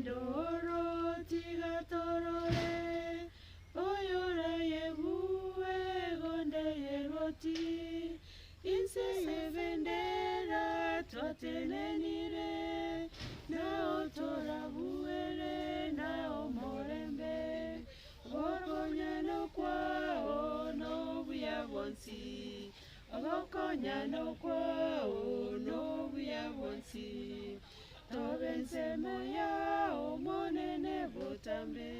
Endoro tiga torore, oyorayebue gonde yerwoti, inse y'ebendera twatenenire, nao torabuere na omorembe, ogokonyana kwao nobuya bwonsi, ogokonyana kwao nobuya bwonsi. Tobe ensemo yao Omonene botambe.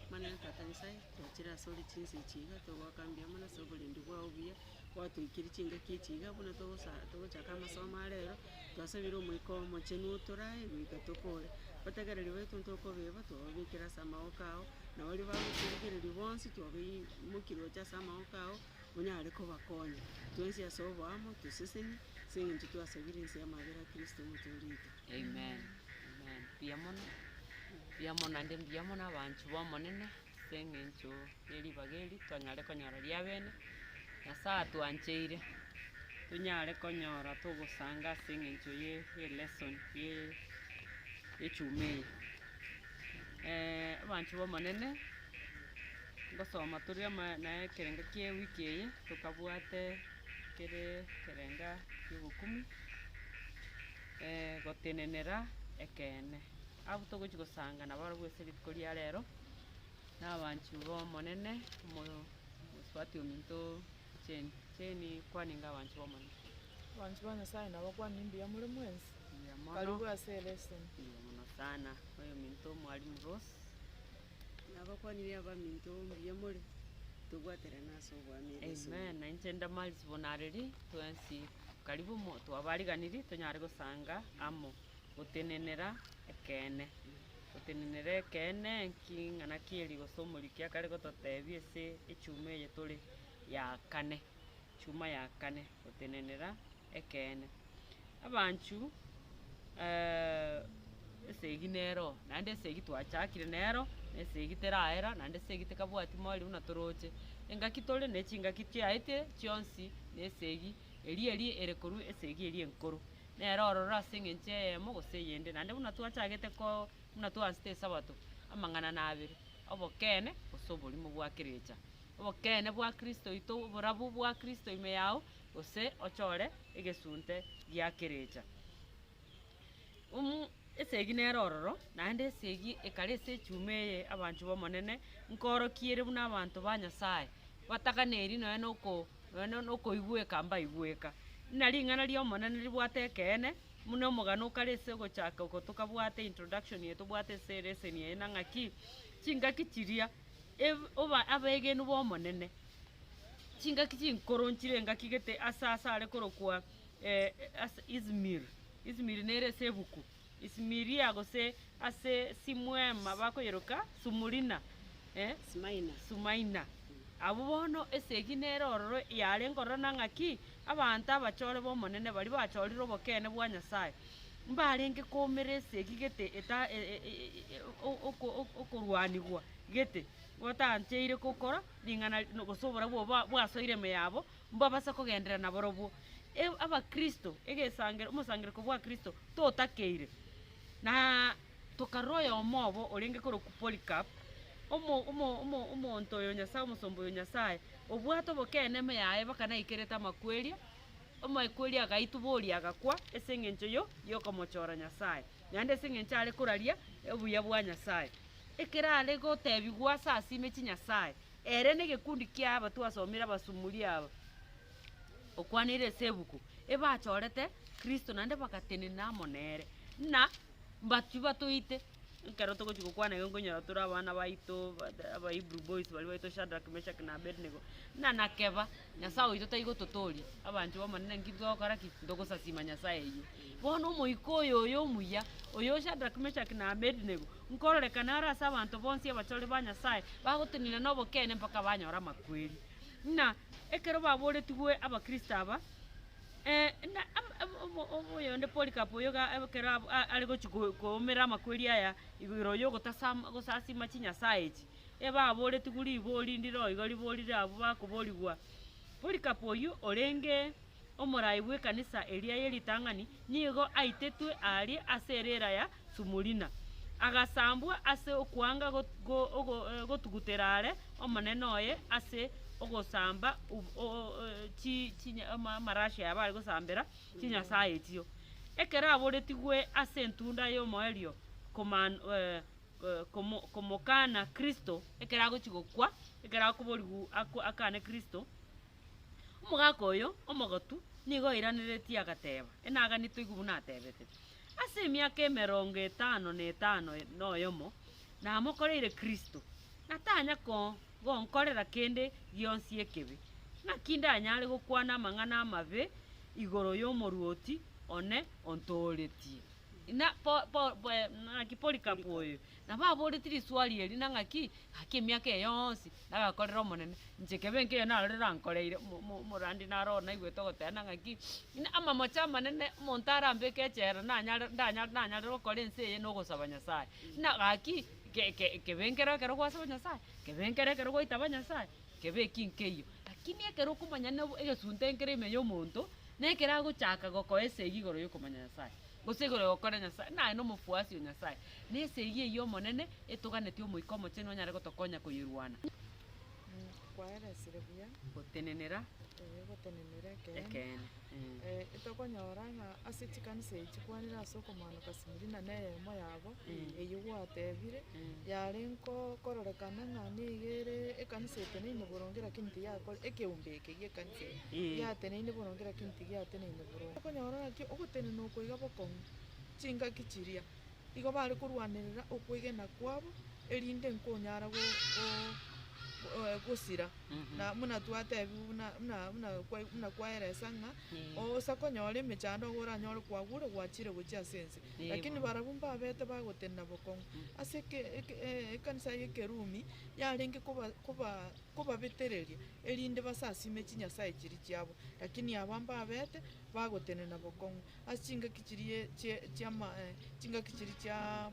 Omonene Tata Nyasae, twachire asore chinsa echi iga, togoaka mbuya mono ase oborendi bwao obuya, gwatoikeria chingaki echi iga buna togosa togochaka amasomo a rero, twasabire Omoika Omochenu otorae goika tokore. Abategereri baito ntokobeba twababekire ase amaboko ao, na baria bagotorigereria bonsi twabaimokia gocha ase amaboko ao, onyare kobakonya. Twensi ase oboamo tosesenie. Ase eng'encho twasabire inse y'amabera a Kristo Omotoori oito. Amen, amen. Mbuya mono, mbuya mono naende mbuya mono abanchwa ba omonene, ase eng'encho ye ribaga eri twanyare konyora ria bene, Nyasaye atwancheire, tonyare konyora togosanga ase eng'encho ye elesson ye echuma eye. Abanchwa ba omonene, ngosoma tore ama na ekerengo kia ewiki eye, tokabwate. Kere ekerenga ki'obokumi, gotenenera ekeene. Abwo togochia gosanga nabarabwo ase rituko ria rero, na abanchwa b'Omonene, omo- omosubati ominto Jane. Jane kwanenga abanchwa b'Omonene. Abanchwa ba Nyasaye nabakwanie mbuya more mwensi, Mbuya mono. karibu ase elesson. Mbuya mono sana. Oyominto omwalimu Rose. Nabakwanirie abaminto mbuya more, tobwaterane ase oboamo Yeso. Amen, na inche Damaris Bonareri, twensi karibu mo twabariganirie tonyare gosanga amo, gotenenera ekeene, gotenenera ekeene nki ng'ana ki eri gose omoriki akare gototebia ase echuma eye tore ya kane, chuma ya kane, gotenenera ekeene. Abanchu esegi nero, naende esegi twachakire nero, na esegi teraera, naende esegi tekabwati moerio buna toroche. Engaki tore na echingaki chiaetire chionsi na esegi, eria eria ere korwa esegi eria enkoro. Nere ororo ase eng'encho eyemo gose eyende, naende buna twachagete koo buna twaanchete esabato, amang'ana nabere, obokeene gose oborimo bwa kerecha. Obokeene bwa kristo oito oborabu bwa kristo ime yao, gose ochore egesunte gia kerecha. Omo esegi nere ororo, naende esegi ekare ase echuma eye abanchwa b'Omonene, nkoorokia ere buna abanto ba Nyasaye, bataganeri nonya na oko nonya na okoigweka mbaigweka. Buna ring'ana ri'Omonene ribwate ekeene, buna omogano okare ase ogochaka oko tokabwate introduction eye tobwate ase eleseni eye na ng'aki, chingaki chiria eb oba abaegenu b'Omonene. Chingaki chinkoro nchire engaki gete ase asare korokwa ase Izmir, Izmir nere ase ebuku, Ismiria gose ase Simwema bakoyeroka Sumurina Sumaina. Sumaina. Abwo bono esegi nere ororo yarenge ororo na ng'aki, abanto abachore b'Omonene baria bachorire obokeene bwa Nyasae, mbarenge koumera esegi gete eta okorwanigwa gete, batancheire gokora. Ring'ana gose oborabu obo bwasoire ime yabo, mbabase kogenderera nabarobwo. Abakristo, egesangero omosangerereko bwa Kristo totakeire. Na tokarora oyomo obo orenge korokwa Polycarp, omo omo omo omonto oyo Nyasae omosomba oyo Nyasae, obwate obokeene ime yaye mpaka naikerete amakweria, amakweri agaitwa boria agakwa ase eng'encho yo yokomochora Nyasae, naende ase eng'encho are koraria obuya bwa Nyasae. Ekero are gotebigwa ase asime chinyasae, ere negekundi kiaye abatwasomire abasumuri aba, okwaneire ase ebuku, ebachorete Kristo naende bagatenena amo nere, ng'a mbatwe batoite. Ekero togochia gokwana igo nkonyora tore abana baito aba Hebrew boys baria baito Shadrack, Meshach na Abednego, ng'a nakeba Nyasae oito taigototoria, abanchwa b'Omonene nki togokora ki? Ntogosasima Nyasae eyio. Bono omoika oyo oyo omuya, oyo Shadrach, Meshach na Abednego, nkororekana are ase abanto bonsi abachore ba Nyasae, bagotenena nobokeene mpaka banyora amakweri. Ng'a ekero baboretigwe abakristo aba, na oyonde Polycarp oyo iga ekero are gochia koumera amakweri aya igoro ya ogotasama gosasima chinyasae echi, ebaboretigwe ribori ndire igo riborire abwo bakoborigwa, Polycarp oyio orenge. omorai bw'ekanisa eria ye ritang'ani, nigo aitetwe aaria ase ereera ya Sumurina, agasambwa ase okwanga gotugutera are Omonene oye ase ogosamba amarashi aya bare gosambera chinyasae echio. Ekero aboretigwe ase entunda y'omoerio komokana Kristo, ekero agochia gokwa, ekero akoborigwa akane Kristo, Omogaka oyo omogotu nigo airaneretie agateba, Enagani toigwe buna atebete, Ase emiaka emerongo etano na etano na oyomo namokoreire Kristo, na tanya gonkorera kende gionsi ekebe. Naki ndanyare gokwana amang'ana amabe igoro y'omoruoti one ontooretie? Na po po po naki Polikapu oyo nabo aboreti riswali eri na ng'aki, gaki emiaka eye yonsi nagakorera Omonene, inche kebe nkeiyo narorire ankoreire omo omo omorandi naro oo naigwete ogoteba na ng'aki, ng'a amamocho amanene omonto arambeke echela nanyare ndanyare nanyarire gokora ense eye na ogosaba Nyasaye. Ng'a gaki ke ke kebe nkere ekero gwasaba Nyasaye, kebe nkere ekero gwaitaba Nyasaye, kebe eki nkeiyo. Lakini ekero okomanya na egesunte nkere ime ya omonto, na ekero agochaka gokoa esegi igoro ya okomanya Nyasaye. Gose igoro y'ogokora Nyasae, naye nomofuasi o Nyasae, na esegi eyio Omonene etoganetie Omoika Omochenu onyare gotokonya koyerwana. Kwaeresire buya. Gotenenera. Ee, gotenenera ekeene. Ekeene. Etokonyora ng'a ase chikanisa echi chikwanire ase okomanoka Simurina na eyemo yabo, eyio gwatebire, yare nko kororekana ng'a nigo ere ekanisa eteneine boronge lakini tiyakore ekeombe eke gie ekanisa eye, giateneine boronge lakini tigiateneine boronge. Okonyora ng'aki ogotenena oko iga bokong'u, chingaki chiria, igo bare korwanerera okwegena kwabo, erinde nkonyara go go gosira. Na buna twatebiwa buna buna buna kwa buna kwaeresa ng'a osa konyora emechando igo oranyore kwagure gwachire gochia ase ense. Lakini barabwo mbabete bagotenena bokong'u. Ase eke eke ekanisa ya ekerumi, yarenge koba koba kobabetereria erinde basasime chinyasae chiria chiabo, lakini aba mbabete bagotenena bokong'u. Ase chingaki chiria chie chiama chingaki chiria chia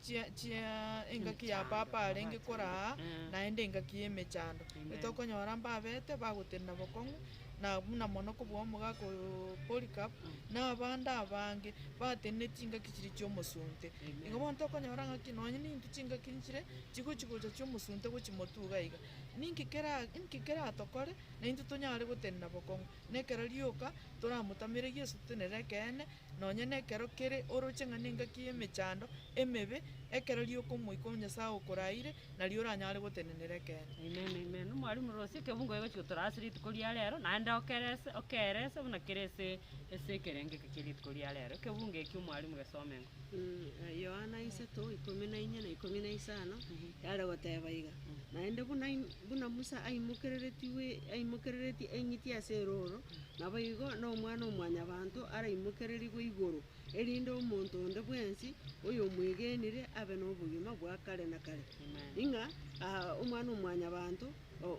chia chia engaki ya papa arenge koraa, naende engaki ya emechando. Etokonyora mbabete bagotenena bokong'u, na buna mono kobua omogaka oyo Polycarp, na abande abange, bateneneti chingaki chiria chia omosunte. Igo bono tokonyora ng'aki nonye nintwe chingaki nchire, chigochi gocha chia omosunte gochia motwe iga iga. Ninki kera inki keratokore, naintwe tonyare gotenena bokong'u, na ekero rioka toramotamere Yeso totenenere ekeene, nonye nekero kere oroche ng'a nengaki y'emechando emebe, ekero rioka Omoika o Nyasae okoraire, nario oranyare gotenenera ekeene. Amen, amen. Omwalimu rosia ekebungo gegochia gotora ase rituko ria rero, naende okerese okerese buna kere ase ase ekerengo eke kia rituko ria rero. Ekebungo ekio omwalimu gesome ng'o. Yohana isato, ikomi na inye na ikomi na isano, yare goteba iga, Naende buna im buna Musa aimokereretiwe aimokereretie eng'iti ase erooro, Naboigo n'Omwana-o-mwanyabanto araimokererigwe igoro, erinde omonto onde bwensi oyomwegenire abe nobogima bwa kare na kare. Ing'a Omwana-o-mwanyabanto,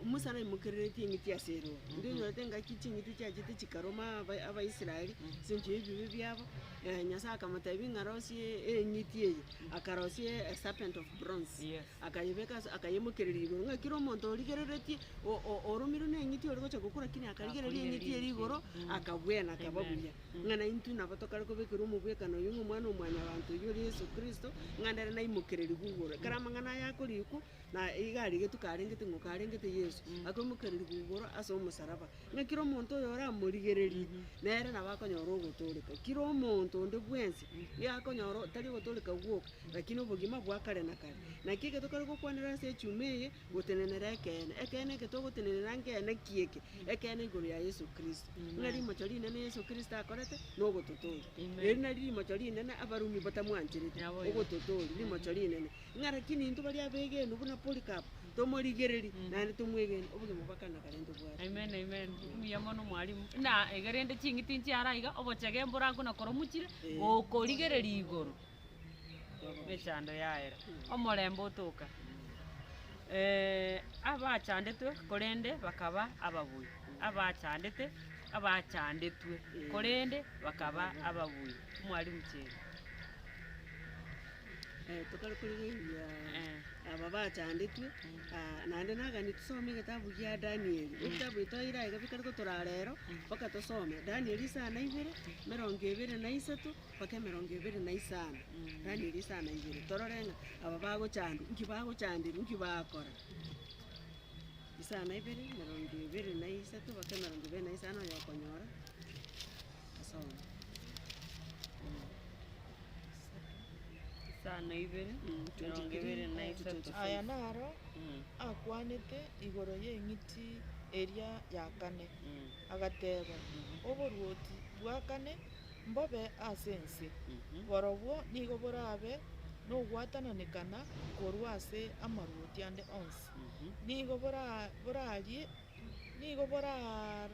Musa naimokereretie eng'iti ase erooro. Intwe onyorete engaki ching'iti chiachete chikaroma Abaisraeli ase engencho y'ebibe biabo, Nyasae akamotebia ng'a rosie eng'iti eye, akarosia a serpent of bronze. Akayebeka ase akayemokereria igoro, ng'a kera omonto origereretie o- o- oromirwe na eng'iti ore gocha gokwa lakini akarigereria eng'iti eria igoro, akabwena akaba buya. Ng'a naintwe nabo tokare kobekerwa omobwekano oyio ng'a omwana o mwanyabanto oyio ore Yeso Kristo, ng'a nere naimokererigwe igoro. Ekero amang'ana aya akorikwa, na iga arigetwe karengete ng'o karengete Yeso, akoimokererigwa igoro ase omosaraba. Ng'a kera omonto oyo oramorigererie, nere nabo akonyora ogotooreka. Kera omonto onde bwensi, nigo akonyora tari ogotooreka gwoka, lakini obogima bwa kare na kare. Naki eke tokare gokwanera ase echuma eye, gotenenera ekeene. Ekeene eke togotenenera nkeene ki eke? Ekeene igoro ya Yeso Kristo. Ng'a rimocho rinene Yeso Kristo akorete, nogototoria. Eri nari rimocho rinene abarumi batamwanchereti, ogototoria, rimocho rinene. Ng'a lakini intwe baria abegenwa buna Polycarp, tomorigererie, naende tomwegene, obogima bwa kare na kare ntobwate. Amen, amen. Mbuya mono mwalimu. Na iga rende ching'iti nchiara iga, obochege mborango na koromochire, gokorigereria igoro. Emechando yaera, omorembe otoka. Abachandetwe korende bakaba ababui, abachandete, abachandetwe korende bakaba ababui. Omwalimu Chere. Tokare korigereria aba bachandetwe, naende nagani tusome egetabu gia Danieli, ebitabu ebi toire aiga bikare gotoraa rero, mpaka tosome. Danieli isano na ibere, emerongo ebere na isato, mpaka emerongo ebere na isano. Danieli isano na ibere, torore ng'a aba bagochandwa, nki bagochanderwa, nki bagokora. Isano na ibere, emerongo ebere na isato, mpaka emerongo ebere na isano, oyo okonyora asome. Isano na ibere, emerongo ebere na isato. Aya naro akwanete igoro y'eng'iti eria ya kane, agateba, Oboruoti bwa kane mbobe ase ense, borobwo nigo borabe nogwatananekana korwa ase amaruoti ande onsi. Nigo borarie nigo borarai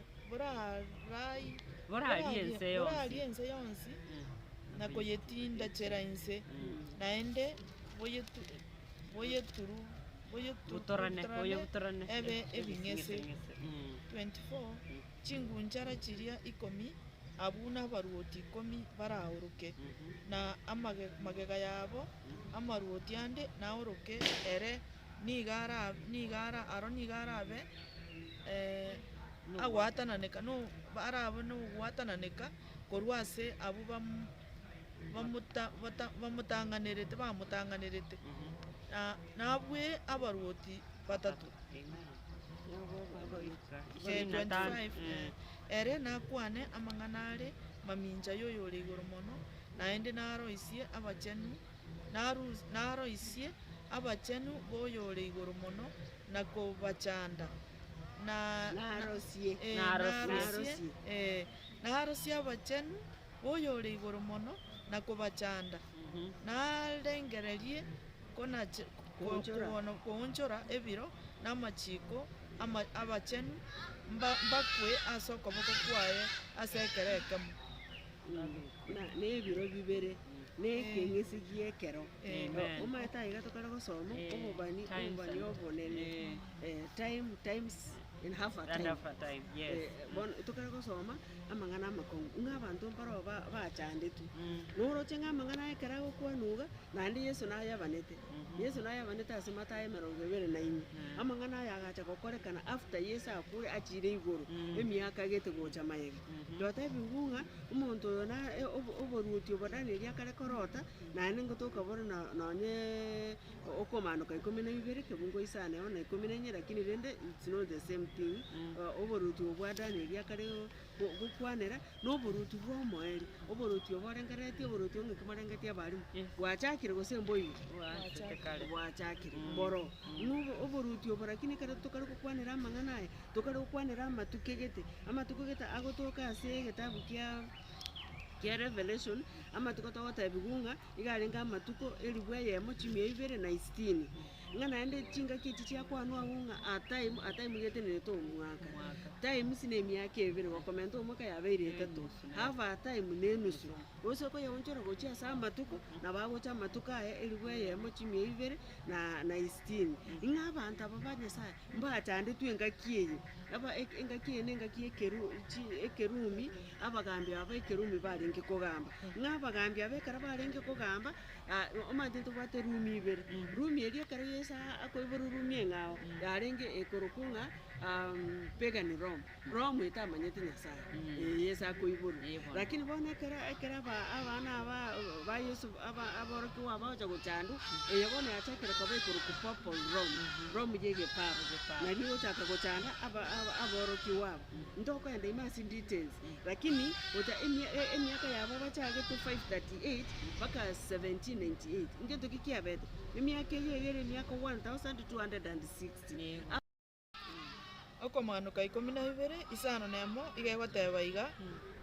Borarie ense yonsi. borarie ense yonsi na koyetindachera inse, naende boyetu boyeturu boyetu Butorane, butorane boyebutorane ebe ebing'ese. Ebing'ese. 24 Chingunchara chiria ikomi, abwo nabaruoti ikomi baraoroke, na amage magega yabo amaruoti ande naoroke ere nigo ara nigo ara aro nigo arabe agwatananeka no arabe nogwatananeka korwa ase abwo bam bamuta bata bamotang'anerete bamotang'anerete, na nabue abaruoti batato. Eh, 25, eh. Ere nakwane amang'ana are mamincha y'Oyore Igoro Mono, naende naroisie abachenu naru naroisie abachenu b'Oyore Igoro Mono na kobachanda, na Narosie. eh, Narosie. narosie, eh, narosie abachenu b'Oyore Igoro Mono na kobachanda, narengererie konache ko- Koonchora. koona- koonchora ebiro na amachiko ama abachenu mba mbakwe ase okoboko kwaye ase ekero ekemo. Na nebiro bibere, na ekeng'ese gia ekero. Amen. Omanyete aiga tokare gosoma, obobani, Times obobani and- obonene, time times and half a And time. half a time, yes. Bono tokare gosoma, amang'ana amakong'u, ng'a abanto mbaro ba bachandetwe, noroche ng'a amang'ana aya ekero agokwanwa iga, naende Yeso nayabanete, Yeso nayabanete ase Mathayo emerongo ebere na ime. Amang'ana aya agacha gokorekana after Yeso akure achire igoro, emiaka gete gocha magega. Twatebiwu ng'a omonto oyo na obo oboruoti obo Danieli akare korota, naende ngotoka bore no nonyeee okomanoka ikomi na ibere, kebungo isano emo na ikomi na inye, lakini rende it's not the same thing, oboruoti obo bwa Danieli akare go gokwanera, na oboruoti bwa omoerio, oboruoti obo orengereretie oboruoti obo ng'aki morengetie abalimu, bwachakire gose mboiyo? Bwachakire kare. Bwachakire, mboro. Ng'a obo oboruoti obo lakini ekero tokare gokwanera amang'ana aya, tokare gokwanera amatuko egete, amatuko egete agotoka ase egetabu kia kia Revelation, amatuko togotebiwa ng'a iga arenge amatuko elifu eyemo chimia ibere na sitini. Ng'a naende chingaki echi chiakwanwa abwo ng'a a time, a time getenenete omwaka. Times na emiaka ebere, gokomenta omwaka yabeire etato, half a time na enusu. Gose okoyaonchora gochia ase amatuko, nabo agocha amatuko aya elifu eyemo chimia ibere na na sitini. Ng'a abanto aba ba Nyasaye, mbachandetwe engaki eye, aba engaki eye na engaki ya ekeru chi ekerumi, abagambi aba ba ekerumi barenge kogamba. Ng'a abagambi aba ekero barenge kogamba, omanyete ntobwate rumi ibere, rumi eria ekero Yeso akoiborwa rumi eng'ao, yarenge ekorokwa ng'a pagan Rome, Rome etamanyete Nyasaye, Yeso akoiborwa. Lakini bono ekero ekero aba abana aba ba Yeso aba aborokigwa aba bagocha gochandwa, eye bono yachakire koba ekorokwa papal Rome, Rome ya egepapa, nario egochaka gochanda aba aba aborokigwa aba. Ntokoenda ime ase details, lakini gocha emia emiaka yabo bachagete 538 mpaka 1798, ngento ki kiabete? Emiaka eyio eyere emiaka 1260. Okomaanoka ikomi na ibere, isano na emo, iga egoteba iga,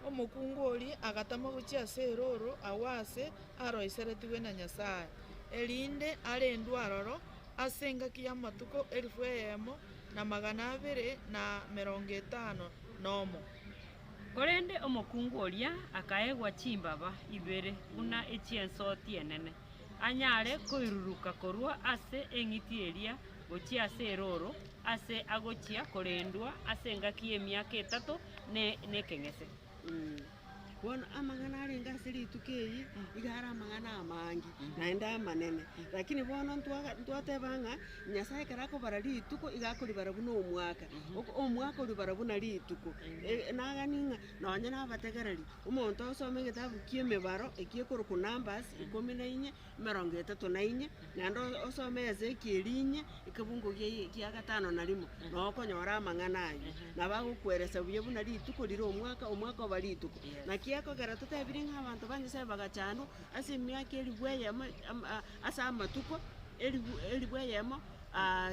Omokungu oria agatama gochia ase erooro agwo aase aroiseretigwe na Nyasae, erinde arendwe aroro ase engaki y'amatuko elifu eyemo na amagana abere na merongo etano nomo. Korende omokungu oria akaegwa chimbaba ibere buna echi'ensoti enene, anyare koiruruka korwa ase eng'iti eria gochia ase erooro, ase agochia korendwa ase engaki y'emiaka etato ne nekeng'ese. Bono amang'ana arenge ase rituko eye, iga are amang'ana amange, naende amanene. Lakini bono ntwaga ntwateba ng'a, Nyasaye ekero akobara rituko, iga akoribara buna omwaka, oko omwaka oribara buna rituko. Nagani ng'a nonye na abategereri, omonto osome egetabu kia emebaro, ekio ekorokwa Numbers ikomi na inye, emerongo etato na inye, naende osome Ezekiel inye, ekebungo gia gia gatano na rimo, noo okonyora amang'ana aywo. Nabo agokoeresa buya buna rituko rire omwaka, omwaka oba rituko. Naki ekogera totebirie ng'a abanto ba Nyasaye bagachandwa ase emiaka elifu eyemo ama ase amatuko elifu elifu eyemo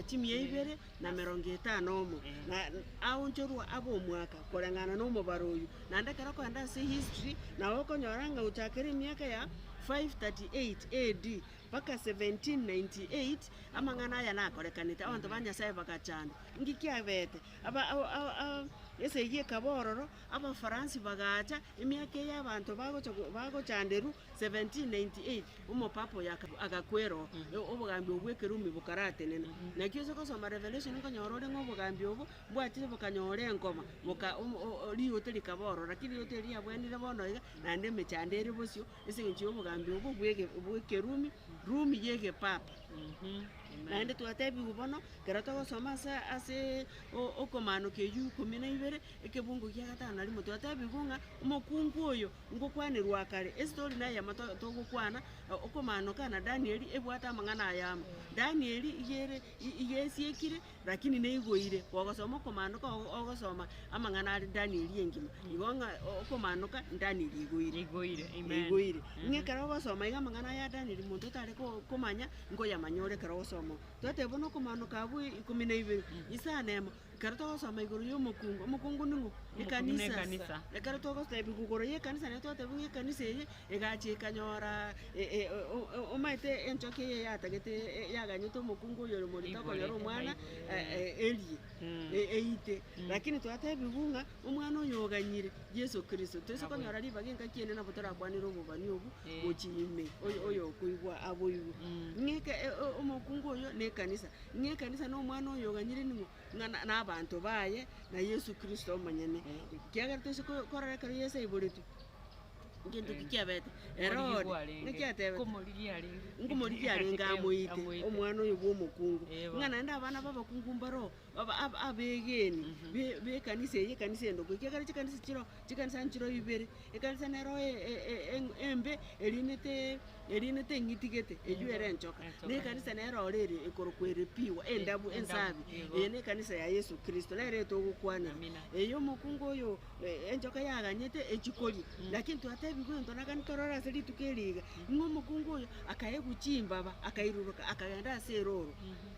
chimia ibere na emerongo etano omo. Na aonchorwa abe omwaka koreng'ana na omobaro oywo. Naende ekero okogenda ase history, nabo okonyora ng'a gochakera emiaka ya 538 AD mpaka 1798, amang'ana aya nakorekanete, abanto ba Nyasaye bagachandwa. Nki kiabete? Aba esegi ekaba ororo, abafaransi bagacha, emiaka eye abanto bagocha bagochanderwa 1798, omopapa oyo aka agakwera oo, obogambi obwo bwa ekerumi bokaratenena. Naki ase ogosoma revelation nkonyora ore ng'a obogambi obo, mbwachire bokanyora enkoma, boka omo o rigote rikaba ororo, lakini rigote erio riabwenire bono iga, naende emechando ere bosio, ase eng'encho ya obogambi obo bwa ege bwa ekerumi, rumi ya egepapa. Naende twatebiwu bono, ekero togosoma ase aseee okomanoka eywo ikomi na ibere, ekebungo gia gatano na rimo, twatebiwu ng'a omokungu oyo ngokwanerwa akare, estori na eyemo to togokwana, okomanoka na Danieli ebwate amang'ana aya amo. Danieli iga ere iga esiekire. Lakini naigoire, kogosoma okomanoka ogosoma amang'ana are Danieli engima, igo ng'a okomanoka Danieli igoire. Igoire, amen. Igoire. Ng'a ekero ogosoma iga amang'ana aya Danieli monto otare ko- komanya, nkoyamanya ore ekero ogosoma oo. Twateba bono okomanoka abwo ikomi na ibere, isano emo, ekero togosoma igoro ya omokungu, omokungu ning'o? Omokungu na Ekanisa. ekanisa. Ekero togotebiwa igoro ya ekanisa naende twatebiwa ng'a ekanisa eye, Egacha ekanyora omanyete enchoki eye yatagete yaganyete omokungu oyo ore morito okonyora omwana erie, eite. Lakini twatebiwu ng'a omwana oyo oganyire Yeso Kristo, toise konyora ribaga engaki ende nabo torakwanere obobani obwo gochia ime oyo oyokoigwa aboigwe. Ng'a eke omokungu oyo na ekanisa, ng'a ekanisa na omwana oyo oganyire ning'o? Ng'a na abanto baye na Yeso Kristo omonyene. Ekiagera toise korora ekero Yeso aiboretwe. Ngento ki kiabete? Herode, naki atebete? Nkomorigia arenge amoite omwana oyo bwa omokungu. Ng'a naende abana ba abakungu mbaro abegeni be ekanisa eye ekanisa ende ekiagera chikanisa chiro chikanisa nchiro ibere, ekanisa nero embe erinete erinete eng'iti gete eywo ere enchoka, na ekanisa nero ore ere ekorokwa ere pure endabu ensabi, eye na ekanisa ya Yeso Kristo nere etogokwanera. Eye omokungu oyo. Enchoka yaganyete echikorie, lakini twatebigwe intwe nagani torore ase rituko eri iga, ng'a omokungu oyo akaegwa chimbaba, akairuruka akagenda ase eroro.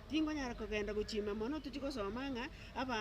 Tingonyara kogenda gochima mono tochia gosoma ng'a aba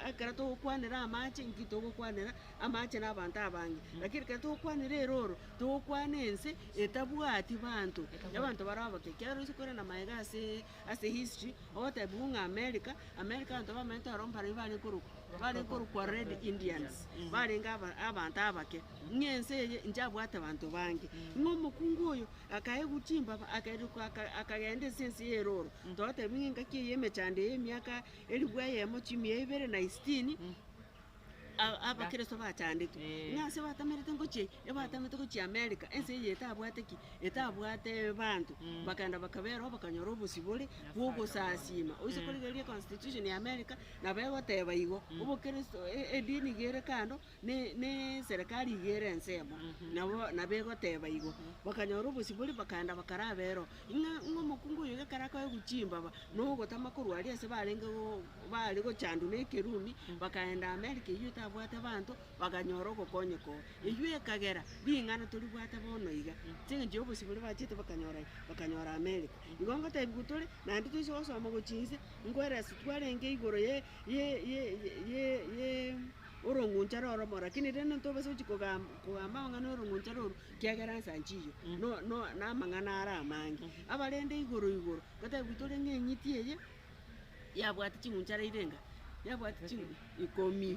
ekero togokwanera amache nki togokwanera, amache na abanto abange, lakini ekero togokwanera eroro, togokwana ense etabwati banto, abanto bare abake. Ekiagera ase korenda magega aseee ase history, ogotebiwa ng'a America, America abanto bamenyete ororo mbarabwo barenge korokwa. Bare korokwa Red Indians, barenge abanto abake, ng'a ense eye nchabwate abanto bange. Ng'a omokungu oyo akaegwa chimbaba akaeruka akagenda ase ense ya eroro. Togotebia ng'a engaki eye emechando eye emiaka elifu eyemo chimia ibere na sitini, abakeresto bachandetwe. Ng'a ase batamerete ngochia ebatamete gochia America, ense eye etabwate ki? Etabwate banto, bakagenda bakabera oo bakanyora obosibore bwa ogosasima. Oise korigereria econstitution ya America, nabo egoteba igo, obokeresto edini iga ere kando, ne ne eserekari iga ere ensemo, nabo nabo egoteba igo. Bakanyora obosibore bakaenda bakarabera oo, ng'a ng'a omokungu oyo iga ekero akoegwa chimbaba, na ogotama korwa aria ase barenge go bare gochandwa na ekerumi, bakaenda America eywo etabwate abanto, bakanyora ogokonyeka oo. Eywo ekagera ring'ana toribwate bono iga, ase eng'encho ya obosibore bachete bakanyora bakanyora America. Igo ngotebiwa tore, naende toise gosoma gochia inse, nkoeresa twarenge igoro ye ye ye ye ye orong'unchara oromo lakini rende ntobasa gochia kogamba kogamba amang'ana ya orong'unchara oro, kiagera nsa nchiyo, no no na amang'ana are amange. Abarende igoro igoro, ngotebiwa tore ng'a eng'iti eye. Yabwate ching'unchara irenga? Yabwate ching'u ikomi.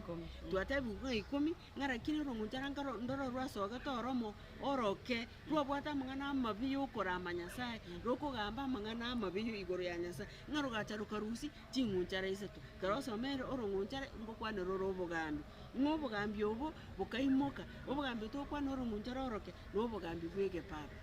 Twatebiwa ng'a ikomi, ng'a lakini orong'unchara nkaro ndoro rwasogete oromo oroke, rwabwate amang'ana amabe ya okorama Nyasaye, rokogamba amang'ana amabe ya igoro ya Nyasaye, ng'a rogacha rokarusia ching'unchara isato. Ekero osomere orong'unchara ngokwanera ore obogambi. Ng'a obogambi obo bokaimoka, obogambi tokwana ore omonto ororoke, na obogambi bwa egepapa.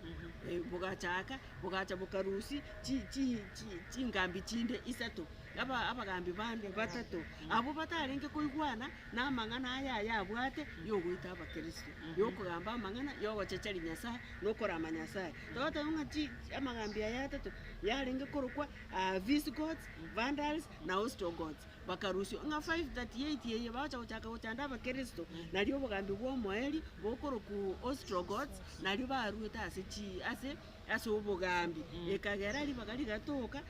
Bogachaka, bogacha bokarusia chi chi chi chingambi chinde isato, aba abagambi bande batato, abwo batarenge koigwana na amang'ana aya aya abwate ya ogoita abakristo, ya okogamba amang'ana, ya ogochecheria Nyasaye, na okorama Nyasaye. Togoteba ng'a chi amagambi aya atato, yarenge korokwa Visigoths, Vandals, na Ostrogoths. Bakarusiwa ng'a 538 eye bagocha gochaka gochanda abakristo, nario obogambi bwa omoerio bokorokwa Ostrogoths, nario baruete ase chi ase ase obogambi. Ekagera ribaga rigatoka,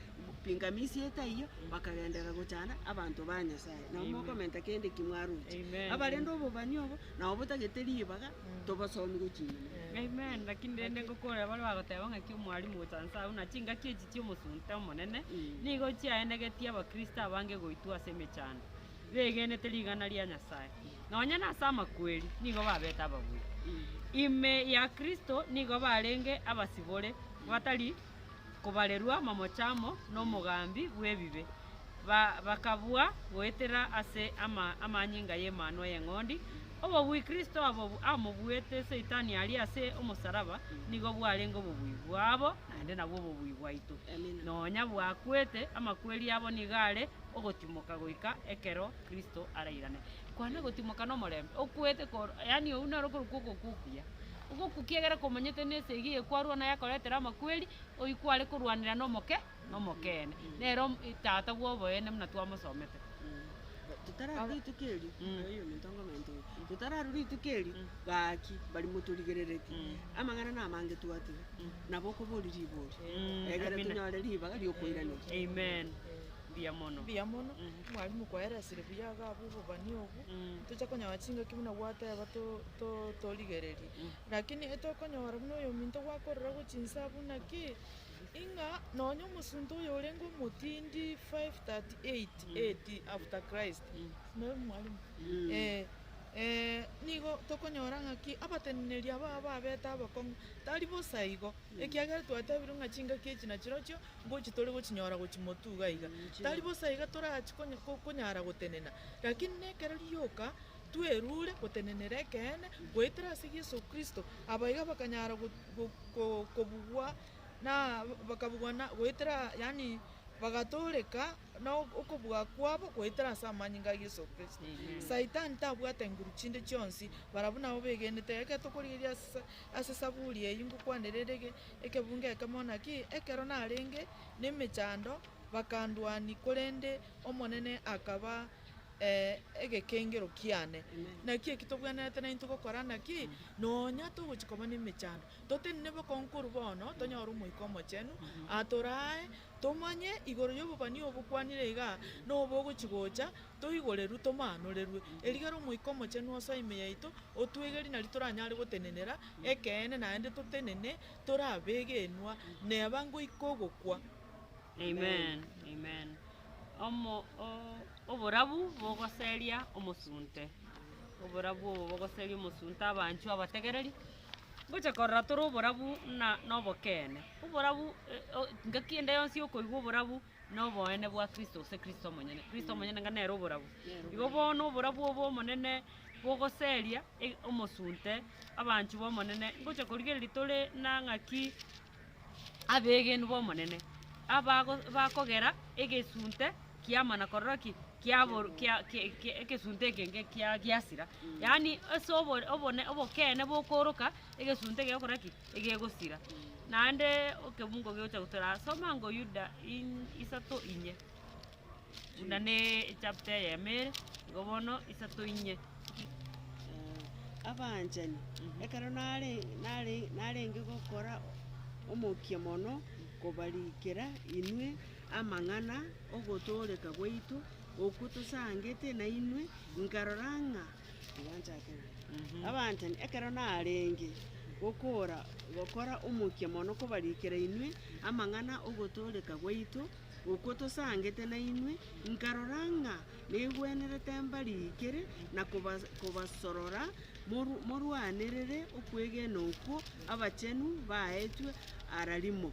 pingamizi etaiyo, bakagenderera gochanda abanto ba Nyasaye. Nabo mokomenta kende ki mwaroche. Amen. Abarende obobani obo, nabo botagete ribaga, tobasomi gochia inyuma. Amen, lakini rende ngokorera baria bagoteba ng'aki omwalimu gocha nse abwo na chingaki echi chi'omosunte omonene, nigo chiaenegetie abakristo abange goitwa ase emechando, begenete rig'ana ria Nyasae. Nonya nase amakweri nigo babete ababui. Ime ya Kristo nigo barenge abasibore batari kobarerwa mamocho amo nomogambi bw'ebibe, ba bakabua goetera ase ama amanyinga y'Emanwa y'Eng'ondi. Obobui Kristo abo amobuete Saitani aria ase omosaraba nigo bwarenge obobui bwabo, naende nabwo obobui bwaito. Nonya bwakwete, amakweri abo nigo are ogotimoka goika ekero Kristo arairane. Kwana gotimoka nomorembe, okwete kor yaani oyio noro okorokwa ogokwa okuya. Ogokwa kiagera komanyete na esegi eye kwarwa naye akoretera amakweri, oyio kware korwanera na omoke nomokeene. Nere omo tata bwa oboene buna twamosomete. Totararwa rituko erio, oyo ominto ngomente oyo, totararwa rituko erio, gaki baria motorigereretie, amang'ana na amange twatiga, nabo okoboria ribori, egere Amina. tonyore ribaga ria okoiraneria. Amen, mbuya mono. Mbuya mono, mwalimu kwaeresire buya iga abwo obobani obwo, tocha konyora chingaki buna gwateba to- to- torigererie. Lakini etokonyora buna oyominto gwakorora gochia inse abwo naki, ing'a nonya omosunte oyo orenge omotindi 538 AD after Christ, noyo mwalimu, eh, nigo tokonyora ng'aki abateneneri aba babete abakong'u, tari bosa igo, ekiagera twatebirwe ng'a chingaki echi nachirochio, ngochi tore gochinyora gochia motwe iga iga. Tari bosa iga torachi konya ko- konyara gotenena, lakini na ekero rioka, twerure gotenenera ekeene, goetera ase Yeso Kristo, aba iga bakanyara go- go- ko- kobugwa na bakabugwa na goetera yaani bagatoreka na okobua kwabo goetera ase amanyinga a Yeso Kristo. Saitani tabwate nguru chinde chionsi, barabwo nabo begenete ekero tokorigereria ase ase saburi eywo ngokwanera ere ege ekebungo ekemo naki, ekero narenge na emechando bakandwania korende Omonene akaba egekengero kiane. Naki eki tobwenerete naintwe gokora naki? Nonya togochia koba na emechando, totenene bokong'u korwa bono, tonyore Omoika Omochenu, atorae, tomanye igoro y'obobani obo bokwanire igaa, na obo ogochia gocha, toigorerwe tomaanorerwe. Erigere Omoika Omochenu osoe ime yaito, otwegerie nari toranyare gotenenera ekeene naende totenene, torabegenwa, neba ngoika ogokwa. Amen, amen. Omo o- oborabu bogoseria omosunte, oborabu obo bogoseria omosunte abanchwa abategereri, ngocha korora tore oborabu na na obokeene. Oborabu o ngaki ende yonsi okoigwa oborabu, na oboene bwa Kristo gose Kristo omonyene, Kristo omonyene ng'a nere oborabu. Igo bono oborabu obo omonene bogoseria e omosunte, abanchwa ba omonene, ngocha korigereria tore na ng'aki abegenu b'Omonene, abago bakogera egesunte kiamana korora ki? Kiabor kia kia kia egesunte eke nge kia giasira. Yaani ase obo obone obokeene bokooroka, egesunte gegokora ki? Egegosira. Naende ekebungo gegocha gotora soma ngo Yuda in isato inye, buna na echapter eyemo ere, igo bono isato inye. Abanchani, ekero nare nare narenge gokora omokia mono kobarikera inwe amang'ana ogotooreka gwaito, okwo tosangete nainwe, nkarora ng'a tiga nchake buya. Abanchani, ekero narenge gokora gokora omokia mono kobarikera inwe amang'ana ogotooreka gwaito, okwo tosangete nainwe, nkarora ng'a negwenerete mbarikere na koba kobasorora moru morwanerere okwegena okwo abachenu baetwe ara rimo.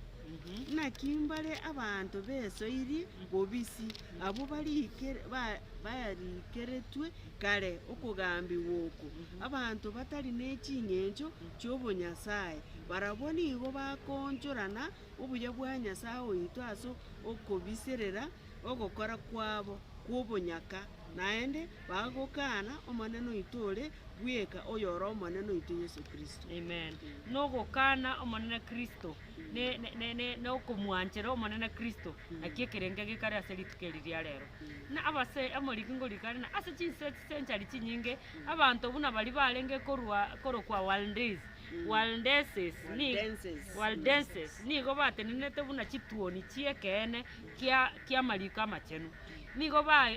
Naki mbare abanto besoirie bobisi, abwo barikere ba barikeretwe kare okogambigwa oko, abanto batari ne ching'encho chi'obonyasae. Barabwo nigo bakoonchorana obuya bwa Nyasae oito ase okobiserera ogokora kwabo kw'obonyaka, naende bagokana Omonene oito ore bweka, oyore Omonene oito Yeso Kristo. Amen. Nogokana Omonene Kristo, ne ne ne na okomwanchera Omonene Kristo, naki ekerengo gekare ase rituko eri ria rero. Na abase amoriki ngorika are na ase chinse chisenchari chinyinge, abanto buna baria barenge korwa korokwa Waldenses, Waldenses ni Waldenses. Waldenses, nigo batenenete buna chituoni chi'ekeene kia ki'amariko amachenu. Nigo ba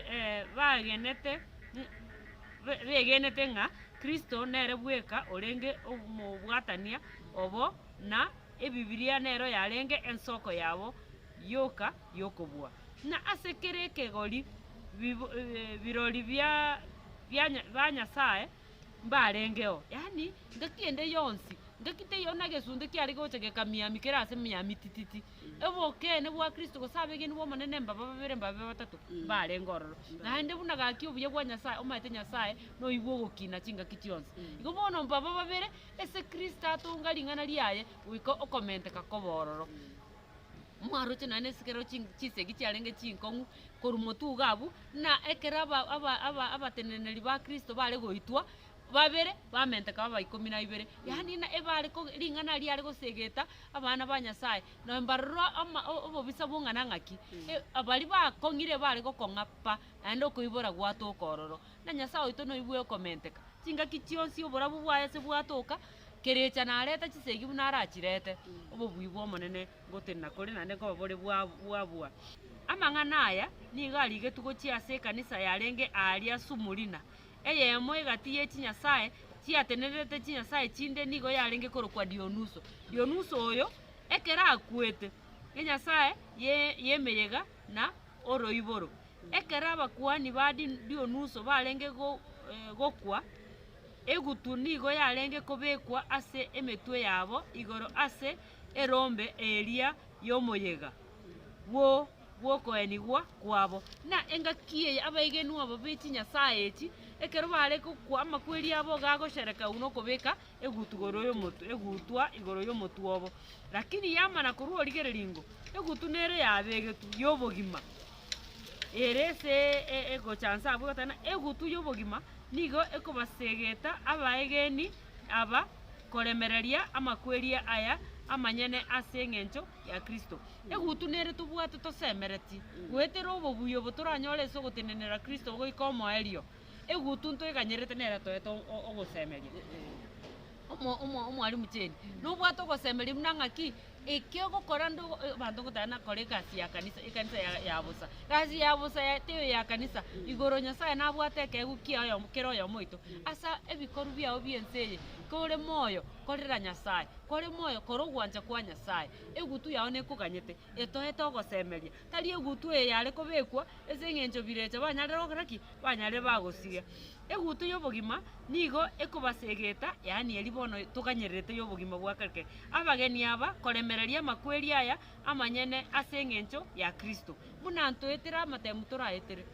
bagenete begenete ng'a Kristo nere bweka orenge omobwatania obo, na Ebibilia nero yarenge ensoko yabo yoka y'okobua. Na ase kera ekegori birori bia ba Nyasae mbarengeo, yaani ngaki ende yonsi, ngaki teiyo na egesunte kiare gocha gekamiami kere ase emiami tititi. Obokeene bwa Kristo gose abegeni b'Omonene mbaba babere mbabe batato mbarenge ororo. Naende buna gaki obuya bwa Nyasae omanyete Nyasae noigwe ogokina chingaki chionsi. Igo bono mbaba babere ase Kristo atonga ring'ana riaye goika okomenteka kobe ororo. Mwaroche naende ase ekero chisegi chiarenge chinkong'u korwa motwe iga abwo, na ekero aba aba aba abateneneri ba Kristo bare goitwa, babere bamenteka baba ikomi na ibere, yaani ng'a ebare ko ring'ana riare gosegeta abana ba Nyasaye, na mbaroro ama obobisa bong'ana ng'aki, baria bakong'ire bare gokong'a pa, naende okoibora gwatoka ororo. Na Nyasaye oito noigwe okomenteka, chingaki chionsi oborabu bwaye ase bwatoka, kerecha nareta chisegi buna arachirete, obobui bw'Omonene ngotenena kore naende nkoba bore bwa bwabua. Amang'ana aya nigo arigetwe gochia ase ekanisa yarenge aaria Sumurina, Eyemo egati ye chinyasae chiatenenerete chinyasae chinde nigo yarenge korokwa Dionuso. Dionuso oyo, ekero akwete, enyasae y'emeyega na oroiboro. Ekero abakuani ba Dionuso barenge gokwa, egutu nigo yarenge kobekwa ase emetwe yabo igoro ase erombe eria y'omoyega bw'okoenigwa kwabo. Na engaki eye abaegenwa aba be chinyasae echi, ekero bare gokwa amakweri abo iga agoshereka buna okobeka egutu igoro y'omotwe, egutwa igoro y'omotwe obo. Lakini yamana korwa origereria ingo, egutu nere yabegetwe y'obogima, ere ase egocha nse abwo egoteba ng'a egutu y'obogima nigo ekobasegeta abaegeni aba koremereria amakweri aya amanyene ase eng'encho ya Kristo. Egutu nere tobwate tosemereti, goetera obobuya obo toranyore ase ogotenenera Kristo goika omoerio. Egutu ntoeganyerete nere toete ogosemeria. Omo omo omwalimu Jane, nobwate ogosemeria buna ng'aki, eki ogokora ndo abanto ngoteba nakore egasi ya kanisa ekanisa ya ya bosa. Gasi ya bosa ya teiyo ya kanisa, igoro Nyasaye nabwate ekeegwa kia oyomo kera oyomo oito, asa ebikoru biago bia ense eye, kore moyo, korera Nyasaye, kore moyo kora ogwancha kwa Nyasaye. Egutu yao nekoganyete, etoete ogosemeria. Tari egutu eye yare kobekwa ase eng'encho birecha banyarire gokora ki? Banyarire bagosiria. Egutu y'obogima nigo ekobasegeta, yaani eria bono toganyererete y'obogima bwa kare kare. Abageni aba koremereria amakweri aya amanyene ase eng'encho ya Kristo. Buna ntoetere amatemu toraetere,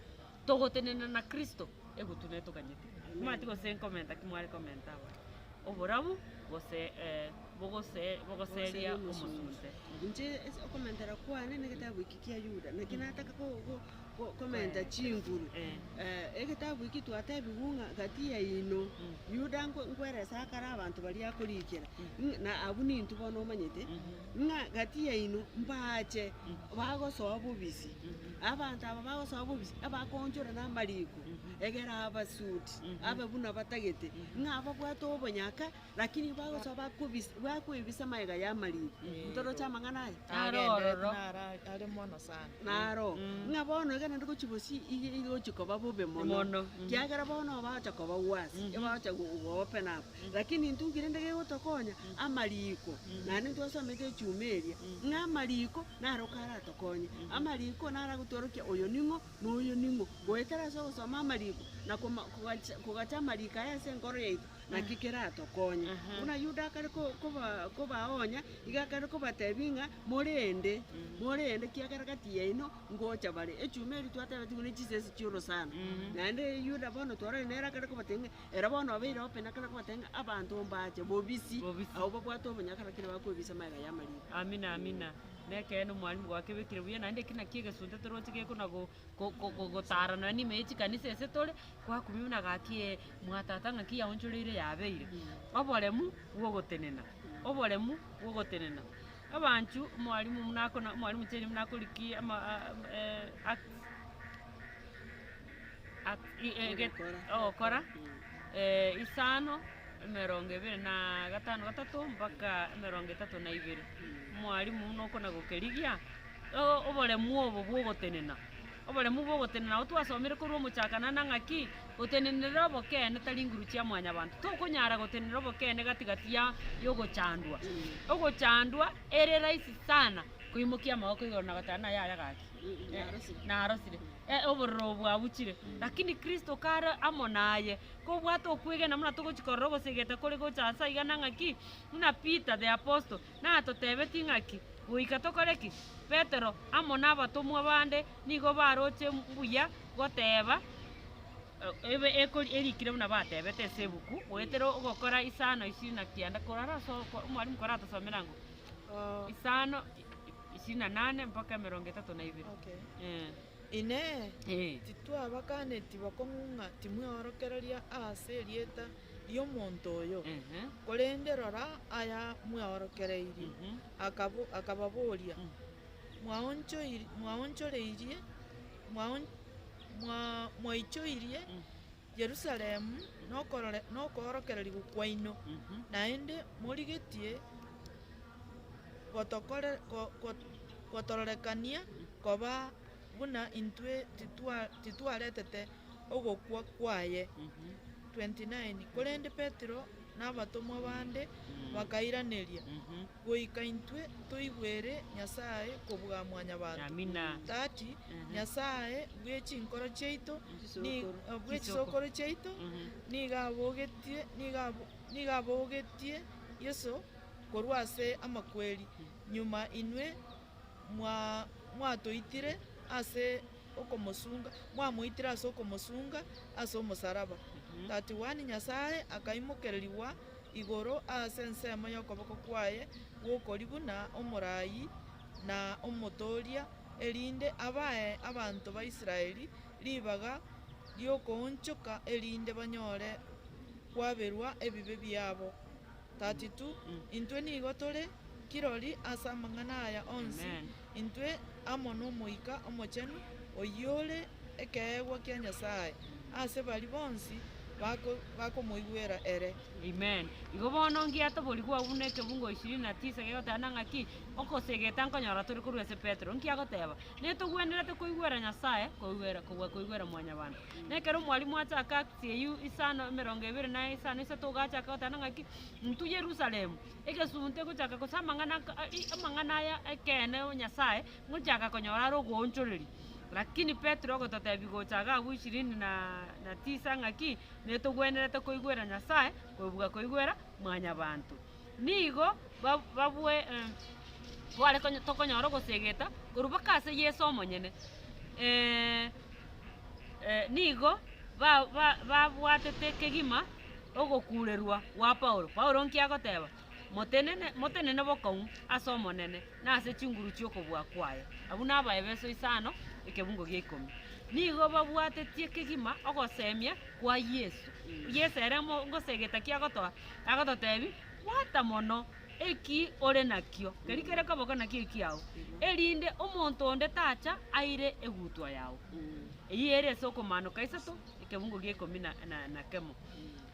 togotenena na Kristo, egutu netoganyete. Omanyete gose nkomenta ki mware komenta aba? Oborabu gose bogose bogoseria omosunte. Inche ase okomentera kwane na egetabu eke kia Yuda, naki nataka ko- ko- ko- komenta chinguru. Egetabu eke twatebiwu ng'a gati yaino, Yuda nko nkweresa akare abanto baria akorikera, ng'a na abwo nintwe bono omanyete, ng'a gati yaino mbache bagosoa bobisi, abanto aba bagosoa bobisi, abakoonchora na amariko, egere abasuti, abe buna batagete, ng'a babwate obonyaka. Lakini bagosoa bakobis bakoebisa magega y'amariko. Ntoroche amang'ana aya? Naro ororo. Agenderete naro are mono sana. Naro, ng'a bono iga naende gochia bosio iga igochia koba bobe mono, Mono, kiagera bono bagocha koba worse, ebagocha go go open up. Lakini intwe nki rende gegotokonya, amariko, naende ntwasomete echuma eria, ng'a amariko naro karatokonye, amariko naro agotworokia oyo ning'o na oyo ning'o. Goetera ase ogosoma amariko, na koma kogacha kogacha amariko aya ase enkoro yaito. naki keratokonye. Buna Yuda akare ko- koba kobaonya, iga akare kobatebia ng'a morende, morende kiagera gati yaino ngocha bare. Echuma eria twatebetigwe ne chisese chia orosana, naende Yuda bono twarorire nere akare kobatebia ng'a ere bono obeire open akare kobatebia ng'a abanto mbache bobisi, Bobisi. abwo babwate obonyaka lakini bakoebisa magega ya amariko. Amina amina, nekeene omwalimu gwakebekire buya naende eki naki egesunte toroche gekona go go go gotara nonya na ime ye chikanisa ase tore, gwakumia buna gaki ee, mwatata ng'aki yaonchoreire yabeire. Oboremu bwa ogotenena, oboremu bwa ogotenena. Abanchu, omwalimu buna akona omwalimu Jane buna akorikia ama Acts Acts Ogokora. ogokora isano, emerongo ebere na gatano gatato mpaka emerongo etato na ibere. Omwalimu buna okona gokerigia, oboremu obo bwa ogotenena, oboremu bwa ogotenena nabo twasomire korwa omochakano na ng'aki, gotenenera obokeene tari nguru chia mwanyabanto, tokonyara gotenenera obokeene gati gati ya ya ogochandwa. Ogochandwa ere rahisi sana koimokia amaboko igoro na goteba naye aya gaki narosire, obororo obo bwabuchire. Lakini kristo kare amo naye, kobwate okwegena buna togochi korora ogosegeta kore gocha ase aiga na ng'aki, buna Peter the apostle, Natotebetie ng'aki? Goika tokore ki? Petero amo nabatomwa bande nigo baroche mbuya goteba ebe ekori erikire buna batebete ase ebuku, goetera ogokora isano ishirini na kianda korara ase oko omwalimu koratosomera ng'o? Isano ishirini na nane mpaka emerongo etato na ibere. Okay. Eh. Inee! Eh. Titwabakaneti bokong'u ng'a timweorokereria aase erieta ri'omonto oyo, Ehe. korende rora aya mweorokereirie. Mhm. Akabo- Akababoria, Mwaonchoiri- mwaonchoreirie, mwaon- mwa- mwaichoirie Mm. Yerusalemu nokorore- nokoorokererigwa kwaino, Mhm. naende morigetie gotokore- go- go- gotororekania koba buna intwe titwa- titwaretete ogokwa kwaye. Mhm. 29 Korende Petero na abatomwa bande bakairaneria, Mhm. Goika intwe toigwere Nyasae kobua mwanyabanto. Amina. 30 Mhm. Nyasae bwe chinkoro chiaito ni- Chisokoro. bwe chisokoro chiaito Mhm. nigo abogetie nigo abo nigo abogetie Yeso korwa ase amakweri, nyuma inwe mwa mwatoitire ase okomosunga, mwamoitire ase okomosunga ase omosaraba. 31 Nyasae akaimokererigwa igoro ase ensemo y'okoboko kwaye gw'okorio buna omoraai na omotooria, erinde abae abanto ba Israeli ribaga ri'okoonchoka, erinde banyore kwaberwa ebibe biabo. 32 Intwe nigo tore kirori ase amang'ana aya onsi, Amen. intwe amo n'Omoika Omochenu, oyio ore ekeegwa kia Nyasae ase baria bonsi bako bakomoigwera ere. Amen. Igo bono ngiatoborigwe agwo buna ekebungo ishirini na tisa gegoteba na ng'aki, okosegeta nkonyora tore korwa ase Petero. Nki agoteba? Netogwenerete koigwera Nyasae koigwera kobua koigwera mwanyabanto. Na ekero omwalimu achaka Acts eyio isano emerongo ebere na isano isato ogachaka goteba ng'aki, intwe Yerusalemu, egesunte gochaka gose amang'ana aka ai amang'ana aya ekeene o Nyasaye, ngochaka konyora are ogoonchoreria. Lakini Petero ogototebia gocha iga abwo ishirini na na tisa ng'aki, netogwenerete koigwera Nyasaye kobua koigwera mwanyabanto. Nigo ba babwe tware konya tokonyora ogosegeta korwa mpaka ase Yeso omonyene nigo ba ba babwatete kegima ogokurerwa gwa Paulo. Paulo nki agoteba? Motenene motenene bokong'u ase Omonene na ase chinguru chi'okobua kwaye. Abwo n'Abaefeso isano, ekebungo gia ikomi. Nigo babwatetie kegima ogosemia kwa Yeso. Yeso ere mo ngosegeta ki agotoa? Agototebia, bwata mono eki ore nakio, keria kere koboko nakio ekiao, erinde omonto onde tacha aire egutwa yao. Eyio ere ase okomanoka isato, ekebungo gia ikomi na na na kemo.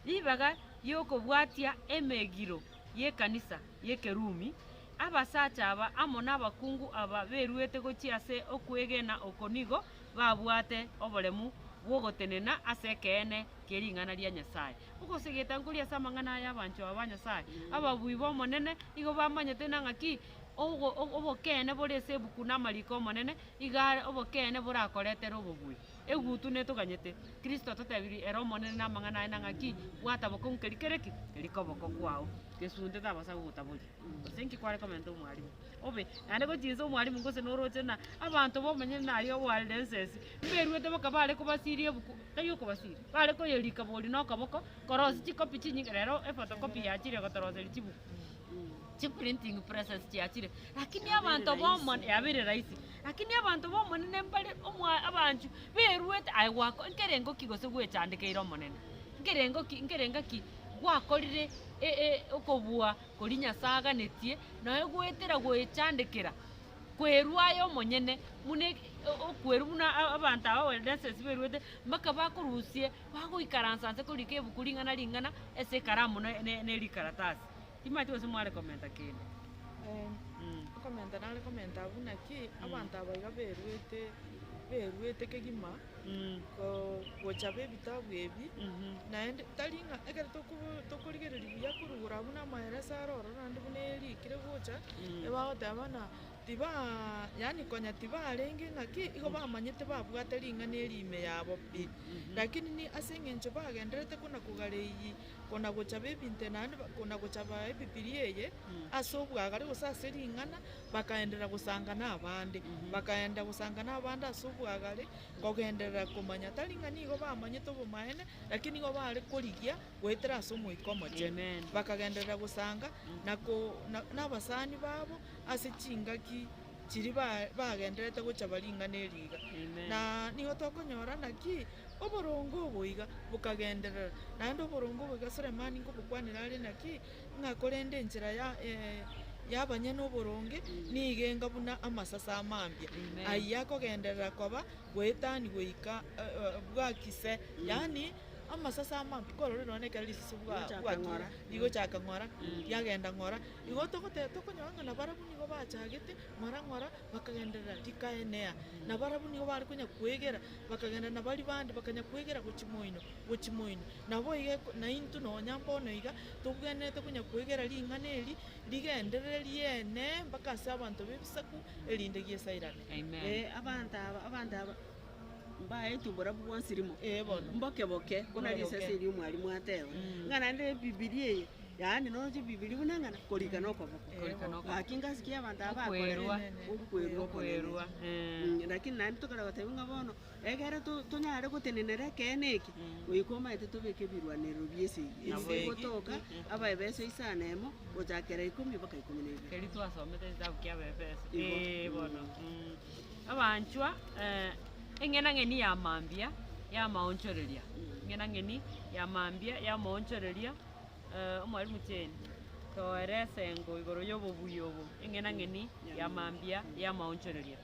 Ribaga ri'okobwatia emegiro y'ekanisa y'Ekerumi, abasacha aba amo nabakungu aba beruete gochia ase okwegena oko nigo babwate oboremu bw'ogotenena ase ekeene kie ring'ana ria Nyasae. Ogosegeta nkoria ase amang'ana aya abanchwa aba ba Nyasae, ababui b'Omonene nigo bamanyete na ng'aki. Ogo obokeene bore ase ebuku na amariko omonene, iga are obokeene borakoretere obobui. Egutu netoganyete, Kristo ototebirie ere omonene na amang'ana aye na ng'aki, bwata bokong'u keria kere ki? Keria koboko kwao. Gesunte tabasa gogotaboria. Gose nki kware komenta omwalimu? Obe, naende gochia inse omwalimu gose noroche ng'a abanto bomonyene naye oboarire ensesi, mberuete boka bare kobasiria ebuku, tari okobasiria, bare koyerika bori na okoboko, korosia chikopi chinyinge, rero efotokopi yachire gotoroseria chibuku. Chiprinting presses chiachire, lakini Yabeire abanto rahisi. bomone yabeire rahisi, lakini abanto bomonene mbare omwa abanchu beruete aye gwako nkerengo ki gose gwechandekeire omonene, nkerengo ki nkerenga ki gwakorire e- e okobua koria Nyasaye aganetie, noe goetera goechandekera, kwerwa aye omonyene buna eke okwerwa buna abanto aba abaeldesses beruete, mpaka bakorusie bagoikaransa nse korika ebuku ring'ana ring'ana ase ekaramu na ne ne rikaratasi. Timanyeti gose mware komenta kende. Okomenta nare komenta abwo naki, abanto aba iga beruete beruete kegima, ko gochaba ebitabu ebi, naende tari ng'a ekero toko tokorigereria buya korwa igoro abwo na amaereso aro ororo naende buna erikire gocha, ebagoteba ng'a tibaa yaani konya tibarenge ng'aki, igo bamanyete babwate ring'ana eri ime yabo pi. Lakini ni ase eng'encho bagendererete kona kogareyia kona gochaba ebinto naende kona gochaba ebibilia eye ase obwagare gose ase ring'ana, bakaenderera gosanga na abande, bakaenda gosanga na abande ase obwagare, kogenderera komanya. Tari ng'a nigo bamanyete obomaene, lakini nigo bare korigia goetera ase Omoika Omochenu. Amen. Bakagenderera gosanga na ko na na abasani babo ase chingaki chiria ba bagendererete gochaba ring'ana eri iga. Amen. Na nigo tokonyora naki. Oboronge obo iga bokagenderera, naende oboronge obo iga Sulemani nkobokwanera are naki, ng'a korende enchera ya y'abanyene oboronge nigo enga buna amasase a mambia, ayio akogenderera koba goetani goika bwakise, yaani amasase a mambia, kwarorire nonye ekero risase bwa Rigochaka bwakire ng'ora. rigochaka ng'ora, riagenda ng'ora, igo togoteba tokonyora ng'a nabarabwo nigo bachagete ng'ora ng'ora bakagenderera rikaenea, nabarabwo nigo bare konya kwegera. Bakagenda na baria bande, bakanya kwegera gochia moino, gochia moino. Nabo iga eko naintwe nonya mbono iga, tobwenerete konya kwegera ring'ana eri, rigenderere rienee mpaka ase abanto b'ebisaku, erinde giesairane. Amen. Eh, abanto aba, abanto aba mbaetwe oborabu bwonsi rimo, Ee bono. mboke boke, buna Mboke risasi boke. erio mwalimu ateba, ng'a naende ebibilia eye, yaani noroche ebibilia buna ng'ana, korika na okoboko. Korika na okoboko. Gaki ngasiki abanto aba bakorire, Okwerwa. okwerwa okonene. Okwerwa, eh. Lakini naende tokare gotebia ng'a bono, egere to- tonyare gotenenera ekeene eke, goika omanyete tobeke ebirwanero bia esegi. Nabo Ebi igo. bigotoka, abaebeso isano emo, gochakera ikomi mpaka ikomi na ibere. Keria twasomete ekitabu kia Abaefeso. Igo. Ee bono. Abanchwa, eng'enang'eni ya mambia y'amaonchoreria, eng'enang'eni ya mambia y'amaonchoreria. Omwalimu Jane, toere esengo igoro y'obobuya obo, eng'enang'eni ya mambia y'amaonchoreria.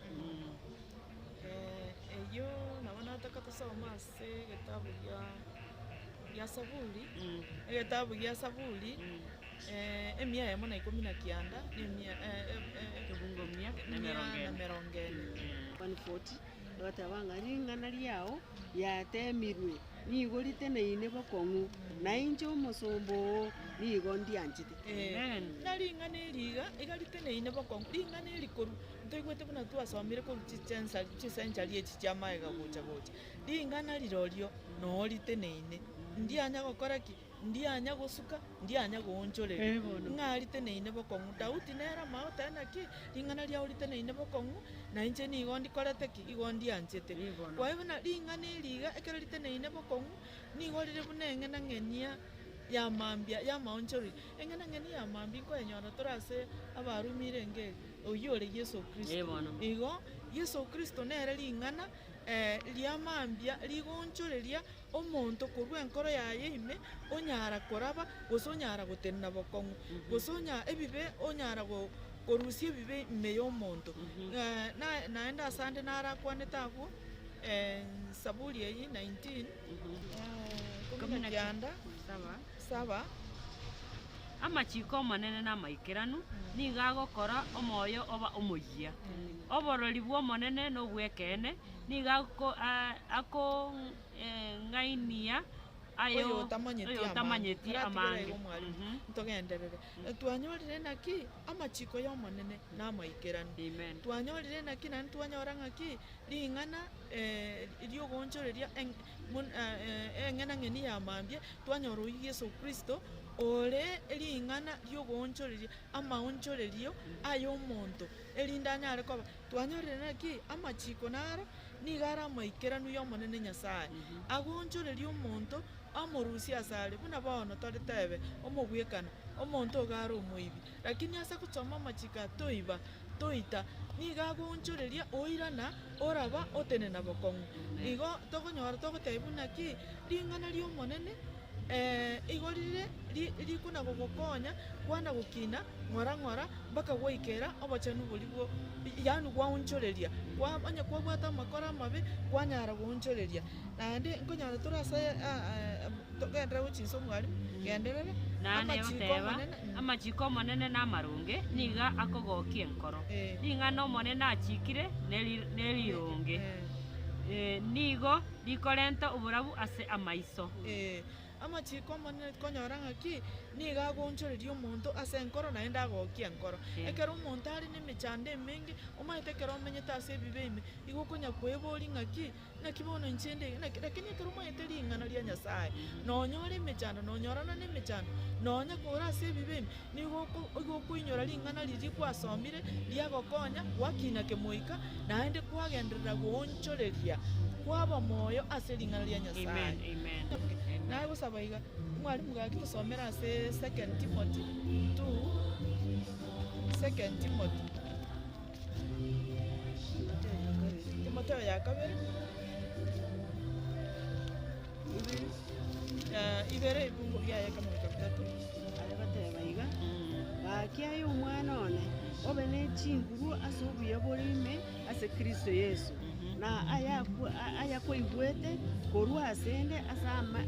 Eyio nabo nataka tosome ase egetabu gia gia Saburi, egetabu gia Saburi, emia eyemo na ikomi na kianda, na emia Kebungo mia na mia emerongo na ene. emerongo ene. 140, Agateba ng'a ring'ana riao riateemirwe nigo riteneine bokong'u, na inche omosomba oo nigo ndianchete. Amen. Buna ring'ana eri iga, iga riteneine bokong'u, ring'ana eri korwa ntoigwete buna twasomire korwa chichensa chisenchari echi chia magega gocha gocha, ring'ana rirorio noo riteneine, ndianya gokora ki? Ndianya gosuka, ndianya goonchoreria, ng'a riteneine bokong'u. Daudi nere amagote aye naki, ring'ana riao riteneine bokong'u, na inche nigo ndikorete ki? Igo ndianchete. Kwa hivyo buna ring'ana eri iga ekero riteneine bokong'u, nigo rire buna eng'enang'enia ya mambia y'amaonchoreria. Eng'enang'eni ya mambia nkoyenyora tore ase Abarumi renge eri, oyio ore Yeso Kristo. Igo, Yeso Kristo nere ring'ana ria mambia rigoonchoreria omonto korwa enkoro yaye ime, onyara koraba, gose onyara gotenena bokong'u, gose onya ebibe onyara go korusia ebibe ime y'omonto. Na naende ase ande narakwanete abwo Saburi eyio 19, ikomi na kianda, saba. Amachiko 'Omonene namaikeranu, nigo agokora omoyo oba omoyia. Oborori bw'Omonene nobw'ekeene, nigo akong'ainia Aye Oyo otamanyeti oyo otamanyeti amange. amange. Naratigera igo mwalimu, ntogenderere. Twanyorire naki amachiko ya Omonene namaikeranu. Amen. Twanyorire naki naende twanyora ng'aki ring'ana riogoonchoreria eng- mun- eng'enang'eni ya mambia, twanyora oyio Yeso Kristo ore ring'ana riogoonchoreria amaonchorerio aye omonto, erinde anyare koba. Twanyorire naki amachiko naro nigo are amaikeranu y'Omonene Nyasae, agoonchoreria omonto amorusie asare, buna bono tore tebe omogwekano, omonto iga are omoibi, lakini ase gosoma amachiko aya toiba, toita, nigo agoonchoreria oirana oraba otenena bokong'u. Igo tokonyora togotebia buna ki, ring'ana ri'Omonene igo rire ri rikona gogokonya kwana gokina ng'ora ng'ora mpaka gwaikera obochenu boria bwo yaani gwaonchoreria, kwa onye kwabwate amakora amabe kwanyara goonchoreria. Naende nkonyora tore ase togenderere gochia inse omwalimu, genderere, Naende amachiko egoteba, omonene amachiko omonene na amaronge nigo akogokia enkoro, Eh. ring'ana omonene achikire neri nerironge, Eh. nigo rikorenta oborabu ase amaiso. Ee, amachiko amanene konyora ng'aki, nigo agoonchoreria omonto ase enkoro naende agokia enkoro. Ekero omonto are na emechando emenge, omanyete ekero omenyete ase ebibe ime, igo okonya kweboria ng'aki, naki bono inche nde iga, naki lakini ekero omanyete ring'ana ria Nyasaye, nonya ore emechando, nonyorana na emechando, nonya kore ase ebibe ime, nigo oko igo okoinyora ring'ana riria kwasomire, riagokonya, gwakina kemoika, naende kwagenderera goonchoreria, kwaba moyo ase ring'ana ria Nyasaye. Amen, amen. Amen. Nagosaba iga, omwalimu gaki tosomere ase Second Timothy 2, Second Timothy, Timotheo ya kabere, ibere ebungo biaye ekamoika bitato. Are goteba iga, Gaki aye omwana one, obe ne chinguru ase obuya bore ime ase Kristo Yeso, na ayakwaigwete korwa asende ase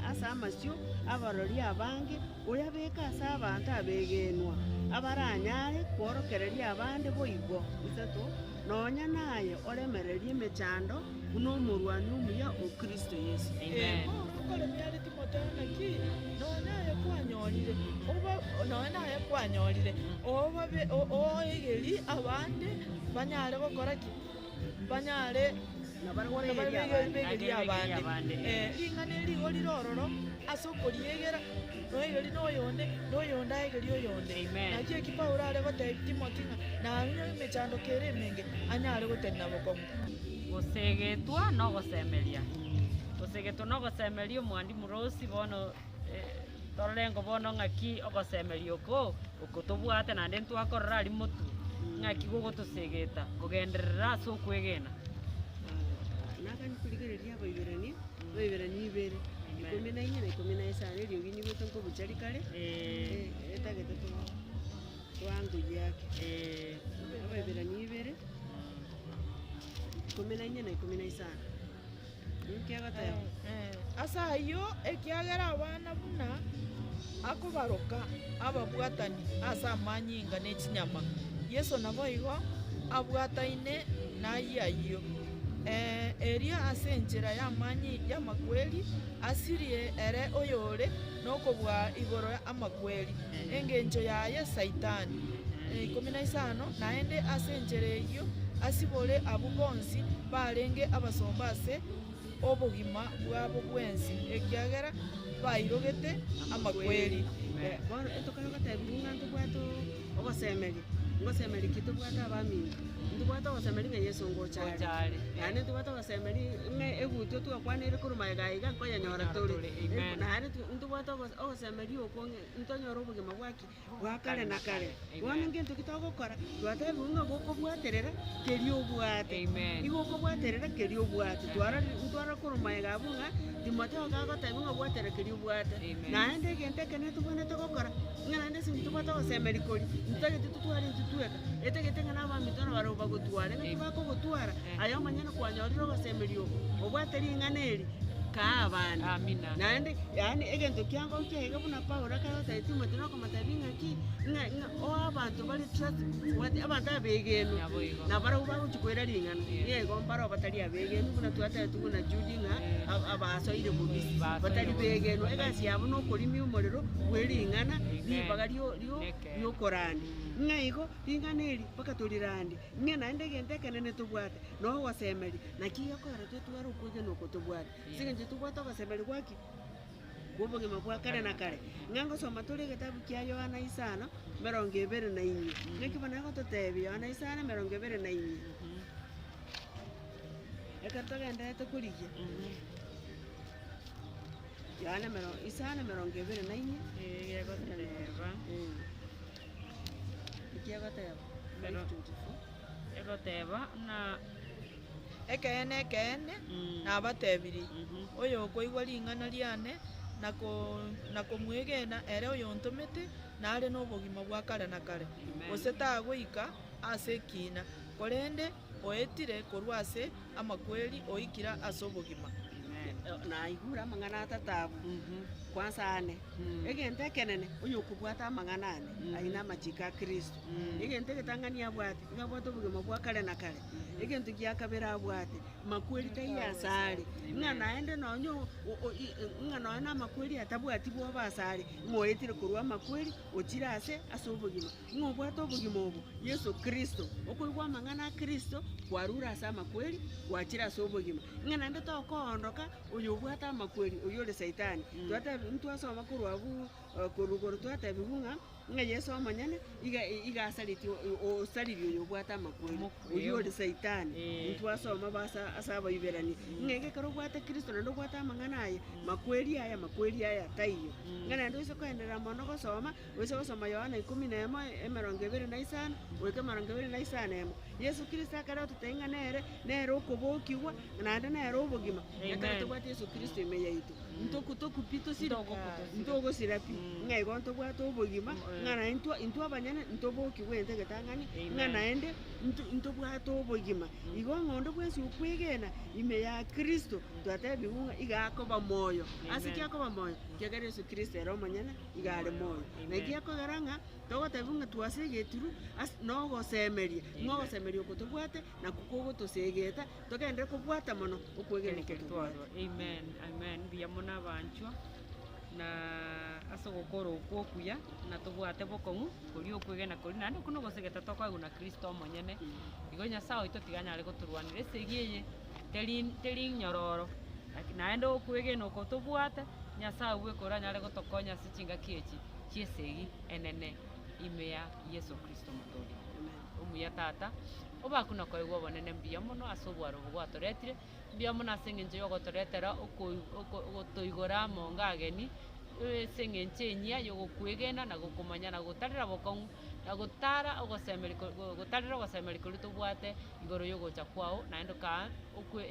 ase amasio 'abarori abange, oyabeke ase abanto abegenwa, abaranyare kworokereria abande boigo. Isato, nonya naye oremererie emechando buna omorwani omuya o Kristo Yeso. Amen. Paulo nkoremia are Timotheo naki, nonya aye kwanyorire, oba nonya naye kwanyorire, obabe oegerie abande banyare gokora ki? Banyare Nabarabwo nabarabwo begerie abande. begerie Naende begerie abande. abande. Ring'ana eri igo rire ororo ase okoriegera, noegeri na oyonde, na oyonde aegerie oyonde. Amen. Naki eki Paulo are gotebia Timothy ng'a nanye emechando kere emenge, anyare gotenena bokong'u. Gosegetwa na ogosemeria. Gosegetwa na ogosemeria omwalimu Rose bono torore ngo bono ng'aki ogosemeria oko, oko tobwate naende ntwakorora aria motwe, ng'aki gogotosegeta kogenderera ase okwegena. Nakani korigereria Abaibirania, Abaibirania ibere, ikomi na inye na ikomi na isano, eriogi nyigwete nkobucha rikare, etagete toangoyie ake. Abaibirania ibere, ikomi na inye na ikomi na isano. Ninki agoteba? Ase ayio, ekiagera abana buna akobaroka ababwatani ase amanyinga ne chinyama, Yeso naboigo abwataine nayio ayio, erio ase enchera y'amakweri asirie ere oyore nokobua igoro y'amakweri, engencho yaye Saitani. 15 Naende ase enchera eyio asibore abwo bonsi barenge abasomba ase obogima bwabo bwensi, ekiagera bairogete amakweri. Bono etokare gotebigwa ng'a ntobwate ogosemeria, ngosemeria ki tobwate abaminto? Ntobwate ogosemeria ng'a Yeso ngocha are. Ngocha are. Naende ntobwate ogosemeria ng'a egutwa twakwaneire korwa magega iga nkoyenyora tore. Amen. Naende ntobwate ogosemeria okwo ng'a ntonyore obogima bwa ki? Bwa kare na kare. Bono ngento ki togokora? Twatebigwa ng'a gokobwaterera keria obwate. Amen. Igo okobwaterera keria obwate. Twarorire ntwarora korwa magega abwo ng'a Timotheo iga agotebiwa ng'a bwatera keria obwate. Amen. Naende egento ekenene tobwenerete gokora, ng'a naende ase eng'encho tobwate ogosemeria koria, ntotagete totware intwe tweka, etagete ng'a na abaminto nabarabwo bagotware. Ng'aki bakogotwara, aye omonyene kwanyorire ogosemeria oko, obwate ring'ana eri. Kaa abande. Amina. Naende, yaani egento kiango nkiaiga buna Paulo ekero agotebi Timothy nokomotebia ng'aki, ng'a ng'a oe abanto bare trust what abanto abegenwa, Naboigo. nabarabwo bagochi koira ring'ana, Yeah. nigo mbaro batari abegenwa buna twatebetigwe buna Jude ng'a Yeah. abasoire bobisi, Basoire batari bobisi. begenwa, egasi yabo na okorimia omorero bwe ring'ana, Amen. ribaga rio rio Nekeene. riokorandia. Ng'a igo, ring'ana eri mpaka torirandie, ng'a naende egento ekenene tobwate, nogosemeria, naki gekogera totware okwegena oko tobwate. Ase eng'encho tobwate ogosemeria gwa ki? Kwa obogima bwa kare na kare. Ng'a ngosoma tore egetabu kia Yohana isano, emerongo ebere na inye. Naki bono egototebia Yohana isano, emerongo ebere na inye. Ekero togendererete korigia, Yohana emero isano emerongo ebere na inye. Egoteba. Eki egoteba? Mero- 5:24. Egoteba ng'a. Ekeene, ekeene, nabatebirie, oyokoigwa ring'ana riane na ko- na komwegena ere oyontomete, nare nobogima bwa kare na kare, gose tagoika ase ekiina, korende oetire korwa ase amakweri oikire ase obogima. Naigure amang'ana a tata abwo, kwansa ane, egento ekenene, oyokobwata amang'ana ane, ayio namachiko a Kristo. Egento egetang'ani abwate, nigo abwate obogima bwa kare na kare. Egento gia kabere abwate, makweri taiyo asare, ng'a naende nonye ng'a nonye na amakweri atabwati bwoba asare, ng'a oetire korwa amakweri ochire ase ase obogima. Ng'a obwate obogima obo, Yeso Kristo, okoigwa amang'ana a Kristo, kwarure ase amakweri, gwachire ase obogima. Ng'a naende tokoondoka, oyobwate amakweri, oyio ore saitani. Twatebi ntwasoma korwa abwo korwa igoro twatebiwa ng'a, ng'a Yeso omonyene, iga iga asaretie osaririe oyobwate amakweri, oyio ore saitani. Ntwasoma bo asa ase Abaiberania, ng'a iga ekero obwate Kristo naende obwate amang'ana aye, makweri aya makweri aya taiyo. Ng'a naende oise koenderera mono gosoma, Oise gosoma Yohana ikomi na emo, emerongo ebere na isano, goika emerongo ebere na isano emo. Yeso Kristo ekero atotebia ng'a nere, nere okobokigwa, naende nere obogima, ekero Amen. tobwate Yeso Kristo ime yaito, ntoku toku pi tosire, Ntogokwa ntogosira pi, Mm. ng'a igo ntobwate obogima, Mm. ng'a naye intwe intwe abanyene ntobokigwe ente egetang'ani, ng'a Amen. naende nto ntobwate obogima. Igo ng'a onde bwensi okwegena ime ya Kristo, twatebiwu ng'a iga akoba moyo. Ase ki Amen. akoba moyo? Ekiagera Yeso Kristo ere omonyene. iga are moyo. Naki ekogera ng'a togotebiwa ng'a twasegetirwe ase nogosemeria, ng'a ogosemeria oko tobwate nakwo kogotosegeta, togenderere kobwata mono okwegena oko Keri tobwate. twarwa. Amen, amen. Mbuya mono abanchwa, na ase ogokora okwo okuya, na tobwate bokong'u koria okwegena koria, naende okwo nogosegeta tokoegwa na Kristo omonyene. Igo Nyasae oito tiga anyare gotorwanera esegi eye, teri teri nyororo, naki naende okwegena oko tobwate, Nyasae bweka oranyare gotokonya ase chingaki echi chi'esegi enene ime ya Yeso Kristo Omotoori. Omuya Tata, obakwe na koegwa obonene mbuya mono ase obwaro obo gwatoretire, mbuya mono ase eng'encho y'ogotoretera okoi oko ogotoigora amo nga ageni, ase eng'encho enyia y'ogokwegena na gokomanya na gotarera bokong'u, na gotara ogosemeria ko gotarera ogosemeria koria tobwate igoro y'ogocha kwao, naende okaa okwe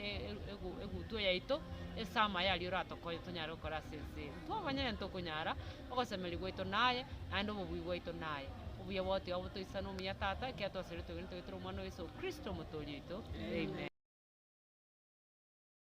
egutwa yaito, ase amaya aria oratokonye tonyare gokora ase ense eye. Intwe abanyene ntokonyara, ogosemeria gwaito naye, naende obobui bwaito naye. Obuya bwao tiga botoisane omuya Tata, ekiagera twasabire togende togetera Omwana o Yeso Kristo Omotoori oito. Amen.